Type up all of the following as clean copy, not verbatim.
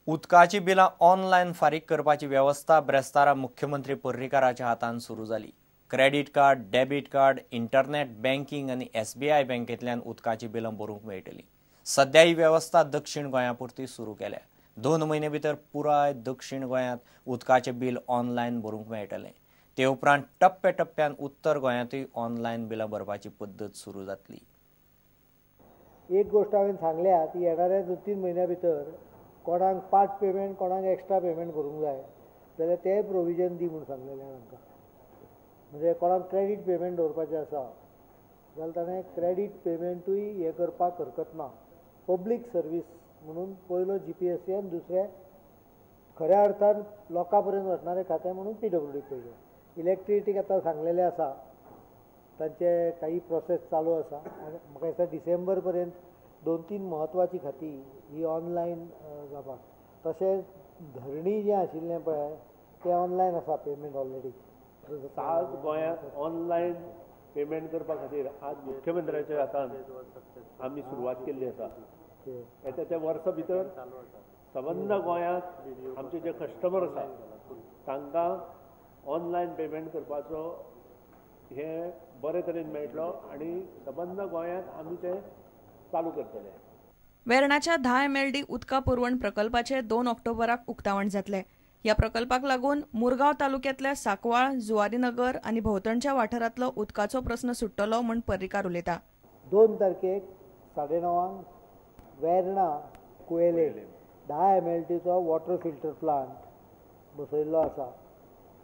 उदकाची बिलां ऑनलायन फारीक करपाची वेवस्था ब्रेस्तारा मुख्यमंत्री पर्रीकाराच्या हातान सुरू जाली. Credit card, debit card, internet banking आनी SBI बँकेंतल्यान उदकाची बिलां भरूंक मेळटली. सध्या ही वेवस्था दक्षिण गोंया पुरती सुरू केल्या. 2 म्हयने भितर पुराय दक्षिण गोंयांत उदकाचें बिल ऑनलायन भरूंक मेळटलें. ते उपरांत टप्प्या टप्प्यान उत्तर गोंयांतूय ऑनलायन बिलां भरपाची पद्दत सुरू जातली. एक गोष्ट हांवें सांगल्या ती येणाऱ्या 2-3 म्हयन्या भितर कोणाक पार्ट पेमेंट, कोणाक एक्स्ट्रा पेमेंट करूंक जाय जाल्यार तें प्रोविजन दी म्हूण सांगलेलें तांकां. म्हणजे कोणाक क्रेडीट पेमेंट दवरपाचें आसा जाल्यार ताणें क्रेडीट पेमेंटूय हें करपाक हरकत ना. पब्लीक सर्वीस म्हणून पयलो GPSC आनी दुसरें खऱ्या अर्थान लोकां पर्यंत वचणारें खातें म्हणून PWD पयलें. इलेक्ट्रिसिटीक आतां सांगलेलें आसा, तांचे काही प्रोसेस चालू आसा आनी म्हाका दिसता डिसेंबर पर्यंत 2-3 म्हत्वाची खातीं ही ऑनलायन जावपाक. तशेंच धरणी जें आशिल्लें पळय तें ऑनलायन आसा पेमेंट ऑलरेडी. आज गोंयांत ऑनलायन पेमेंट करपा खातीर आज मुख्यमंत्र्याच्या हातान आमी सुरवात केल्ली आसा. येता त्या वर्सा भितर सबंद गोंयांत आमचे जे कस्टमर आसा तांकां ऑनलायन पेमेंट करपाचो हे बरे तरेन मेळटलो आनी सबंद गोंयांत आमी ते चालू करतले. वेर्णाच्या 10 MLD उदका पुरवण प्रकल्पाचे 2 ऑक्टोबराक उक्तावण जातले. ह्या प्रकल्पाक लागून मुरगांव तालुक्यांतल्या सांकवाळ, जुवारीनगर आनी भोंवतणच्या वाठारांतलो उदकाचो प्रस्न सुट्टलो म्हूण पर्रीकार उलयता. 2 तारखेक 9:30 वेर्णा कुवेले 10 MLDचो वॉटर फिल्टर प्लांट बसयल्लो आसा,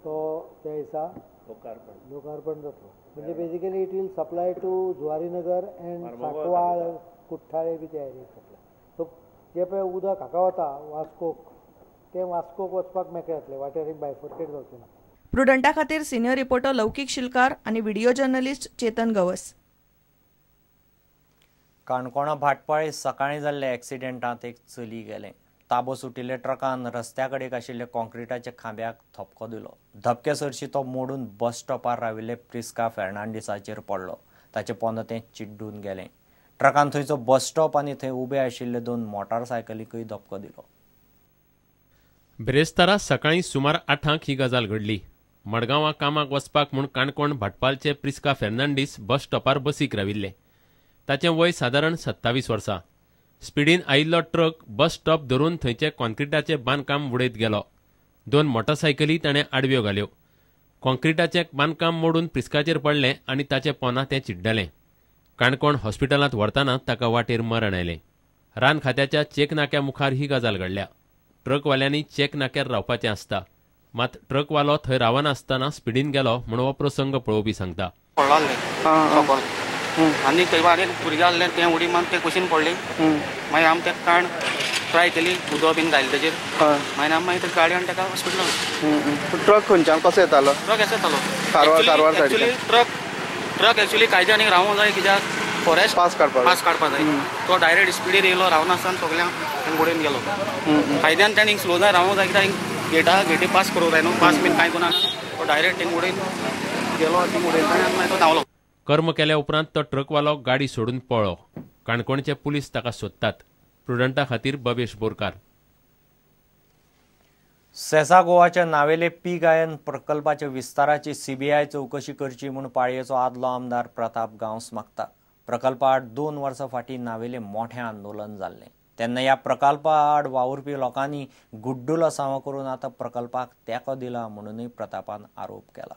तो त्या दिसा लोकार्पण जातलो. म्हणजे basically it will supply to Zuarinagar and Sancoale, Kutthale बी त्या एरिया सप्लाय. सो जे पळय उदक हाका वता वास्कोक, तें वास्कोक वचपाक मेकळें जातलें, वाटेर एक बायफर्केट जावचें ना. प्रुडंटा खातीर सिनियर रिपोर्टर लौकीक शिलकार आनी व्हिडिओ जर्नलिस्ट चेतन गवस. काणकोणा भाटपाळे सकाळीं जाल्ल्या एक्सिडेंटांत एक चली गेलें. ताबो सुटिल्ल्या ट्रकान रस्त्या कडेक आशिल्ल्या कॉन्क्रिटाच्या खांब्याक धपको दिलो. धपके सरशी तो मोडून बस स्टॉपार राविल्ले प्रिस्का फेर्नांडीसाचेर पडलो. ताचे पोंदा तें चिड्डून गेलें. ट्रकान थंयचो बस स्टॉप आनी थंय उबे आशिल्ले 2 मोटारसायकलीकूय धपको दिलो. बिरेस्तारा सकाळीं सुमार 8 ही गजाल घडली. मडगांवां कामाक वचपाक म्हूण काणकोण भाटपालचे प्रिस्का फेर्नांडीस बस स्टॉपार बसीक राविल्ले. ताचें वय सादारण 27 वर्सां. स्पिडीन आयिल्लो ट्रक बस स्टॉप धरून थंयचे कॉन्क्रिटाचें बांदकाम उडयत गेलो. 2 मोटारसायकली ताणें आडव्यो घाल्यो. कॉन्क्रिटाचें बांदकाम मोडून प्रिस्काचेर पडलें आनी ताचें पोना तें चिड्डलें. काणकोण हॉस्पिटलांत व्हरतना ताका वाटेर मरण आयलें. रान खात्याच्या चेक नाक्या मुखार ही गजाल घडल्या. ट्रकवाल्यांनी चेक नाक्यार रावपाचें आसता, मात ट्रकवालो थंय रावनासतना स्पिडीन गेलो म्हूण हो प्रसंग पळोवपी सांगता. आनी थंय आनी भुरगें आहलें तें उडी मारून ते कुशीन पडली. मागीर आमी तेका काण ट्राय केली, उदक बीन घायलें तेजेर. मागीर आमी मागीर गाडी आनी तेका हॉस्पिटलान. ट्रक खंयच्यान कसो येतालो? ट्रक येसो येतालो कारवार सायडीन. ट्रक एक्चुअली कायद्यान रावूंक जाय, कित्याक फॉरेस्ट पास काडपाक जाय. तो डायरेक्ट स्पिडीर येयलो, रावनासतना सगळ्यांक तेणें उडोवन गेलो. कायद्यान तेणें स्लो जाय रावूंक जाय, कित्याक गेटी पास करूंक जाय न्हू, पास बीन कांय करूंक ना. तो डायरेक्ट तेंग उडयन गेलो, तेंग उडयन मागीर तो धांवलो. कर्म केल्या उपरांत तो ट्रकवालो गाडी सोडून पळ्ळो. काणकोणचे पुलीस ताका सोदतात. प्रुडंटा खातीर बबेश बोरकार. सेसा गोवाच्या नावेले पी गायन प्रकल्पाच्या विस्ताराची CBI चवकशी करची म्हूण पाळयेचो आदलो आमदार प्रताप गांवस मागता. प्रकल्पा आड 2 वर्सां फाटीं नावेले मोठें आंदोलन जाल्लें. तेन्ना ह्या प्रकल्पा आड वावुरपी लोकांनी गुड्डुलसांवां करून आतां प्रकल्पाक तेंको दिला म्हणूनय प्रतापान आरोप केला.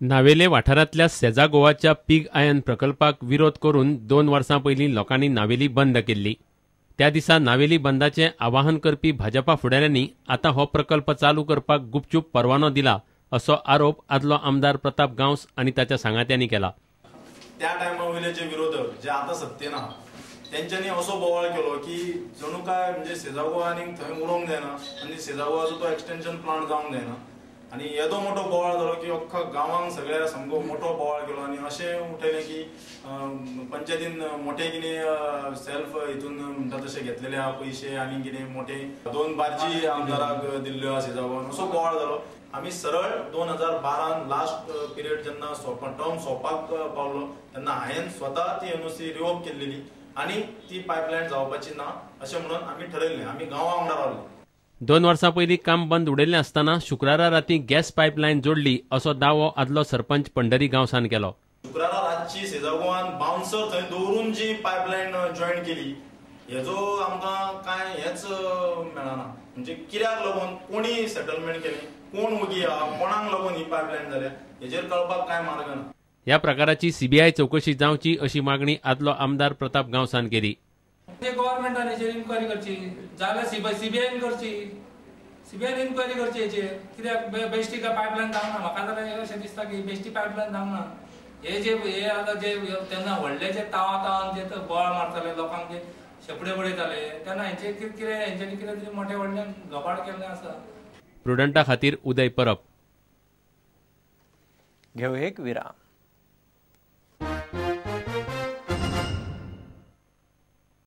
नावेले वाठारांतल्या सेजा गोवाच्या पीग आयन प्रकल्पाक विरोध करून 2 वर्सां पयलीं लोकांनी नावेली बंद केल्ली. त्या दिसा नावेली बंदाचें आवाहन करपी भाजपा फुडाऱ्यांनी आतां हो प्रकल्प चालू करपाक गुपचूप परवानो दिला असो आरोप आदलो आमदार प्रताप गांवस आनी ताच्या सांगात्यांनी केला. त्या टायमा वयले जे विरोधक जे आतां सत्तेन आहा तेंच्यांनी असो बोवाळ केलो की जणू काय म्हणजे सेजा गोवा आनी थंय उरोंक जायना आनी सेजा गोवाचो तो एक्सटेन्शन प्लांट जावंक जायना. आनी येदो मोठो बोवाळ जालो की अख्खा गांवांक सगळ्या सामको मोठो बोवाळ केलो आनी अशें उठयलें की पंचायतीन मोठे कितें सेल्फ हितून म्हणटा तशें घेतलेले आहा पयशे आनी कितें मोठे 2 बार्जी आमदाराक दिल्ल्यो आहा सेजा गोवान, असो बोवाळ जालो. आमी सरळ 2012 लास्ट पिरियड जेन्ना टर्म सोंपपाक पावलो तेन्ना हांवें स्वता ती NOC रिवोक केल्लेली. आनी ती पायपलायन जावपाची ना अशें म्हणून आमी ठरयल्लें. आमी गांवा वांगडा रावले. 2 वर्सां पयलीं काम बंद उडयल्लें आसतना शुक्रारा राती गॅस पायपलायन जोडली असो दावो आदलो सरपंच पंढरी गांवसान केलो. शुक्रारा रातची सेजागोवान बाउन्सर थंय दवरून जी पायपलायन जॉयन केली हेजो आमकां कांय हेच मेळना. म्हणजे कित्याक लागून कोणी सेटलमेंट केली, कोण वगी आहा, कोणाक लागून ही पायपलायन जाल्या हेजेर कळपाक कांय मार्ग ना. ह्या प्रकाराची सीबीआय चवकशी जावची अशी मागणी आदलो आमदार प्रताप गांवसान केली. गव्हर्मेंटान हेचेर इन्क्वायरी करची, जाल्यार सीबीआयन करची, सीबीआयन इन्क्वायरी करची हेचेर. कित्याक बेश्टी काय पायपलायन जावंक ना. म्हाका जाल्यार अशें दिसता की बेश्टी पायपलायन जावंक ना. हे जे हे आतां जे तेन्ना व्हडले जे तावा तावान जे बोवाळ मारताले, लोकांक जे शेपडे बडयताले, तेन्ना हेंचे कितें हेंच्यांनी कितें तरी मोठे व्हडले घबाड केल्लें आसा. प्रुडंटा खातीर उदय परब. घेवया एक विराम.